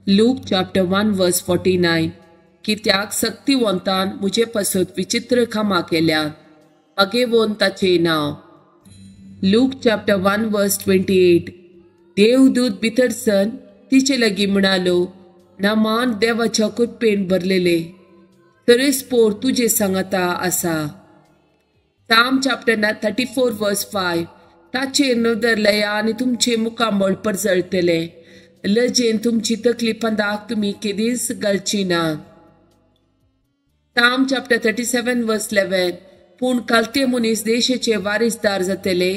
Luke chapter 1 verse 49. कित्याक सक्तिवंतान म्हजे पासत विचित्र कामां केल्यात, अगेवोन ताचें नांव. Luke chapter 1 verse 28. देवदूत भितर सन तिचे लागीं म्हणालो, नामान देवाच्या कृपेन भरलेले, तरेस्पोर तुजे सांगाता आसा. Psalm chapter 34 verse 5. ताचेर नदर लया आनी तुमचें मुखामळ परजळटलें, लजेन तुमची तकली पंदाक तुमी केदींच घालची ना. Psalm chapter 37 verse 11. पूण कालते मनीस देशाचे वारीसदार जातले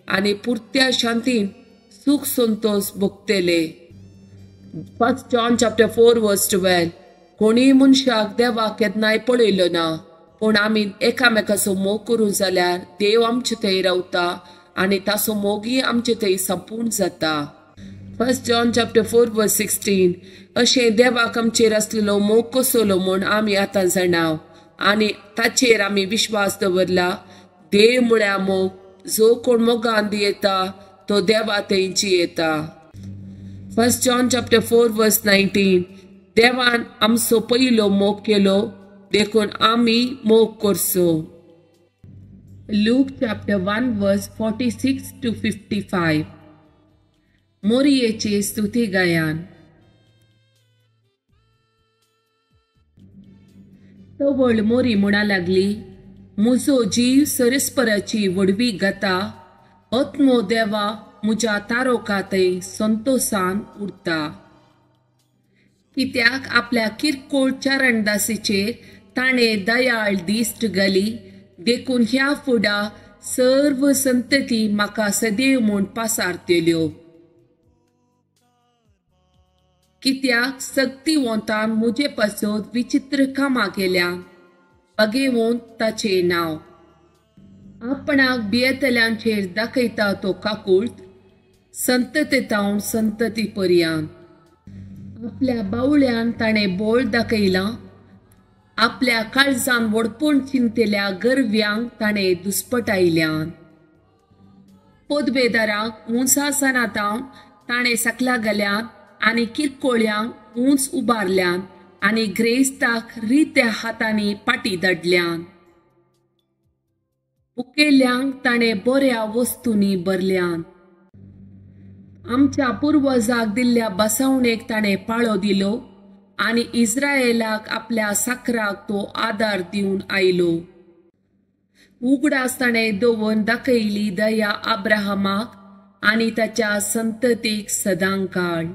आनी पुरत्या शांतीन सूख संतोष भोगतले. 1 John chapter 4 verse 12. कोणीय मनशाक देवाक केन्नाय पळयलो ना, पूण आमी एकामेकाचो मोग करूं जाल्यार देव आमचे थंय रावता आनी ताचो मोगूय आमचे थंय संपूर्ण जाता. 1 John chapter 4 verse 16. अशें देवाक आमचेर आसलेलो मोग कसलो म्हूण आमी आतां जाणाव आनी ताचेर आमी विश्वास दवरला. देव म्हळ्यार मोग, जो कोण मोगान दियेता तो देवा थंय जियेता. 1 John chapter 4 verse 19. देवान आमचो पयलो मोग केलो, देखून आमी मोग करचो. Luke chapter 1 verse 46 to 55. मोरयेचे स्तुती गायन. तवळ मोरी म्हणा लागली, म्हजो जीव सरस्पराची व्हडवी गाता, आत्मो देवा म्हज्या तारोका थंय संतोसान उरता. कित्याक आपल्या किरकोळ चरणदासीचेर ताणें दयाळ दिश्ट घाली, देखून ह्या फुडा सर्व संतती म्हाका सदैव म्हूण पासारतल्यो. कित्याक सक्तिवंतान म्हजे पासत विचित्र कामां केल्या, बगेवन ताचें नांव. आपणाक भियेतल्यांचेर दाखयता तो काकूळट, संतती संतती पर्यंत. आपल्या बावळ्यान ताणें बोळ दाखयलां, आपल्या काळजान व्हडपण चिंतल्या गरव्यांक ताणें दुस्पटायल्यान. पदवेदारांक उंचासनातावन ताणें सकला घाल्यात आनी किरकोळ्यांक उंच उबारल्यान आनी ग्रेस्ताक रित्या हातांनी पाटी धाडल्यान. उकेल्यांक ताणें बऱ्या वस्तूंनी भरल्यान. आमच्या पुर्वजाक दिल्ल्या बसवणेक ताणें पाळो दिलो आनी इस्रायलाक आपल्या साकराक तो आदार दिवन आयलो. उगडास ताणें दवरून दाखयली दया अब्राहमाक आनी ताच्या संततीक सदांकाळ.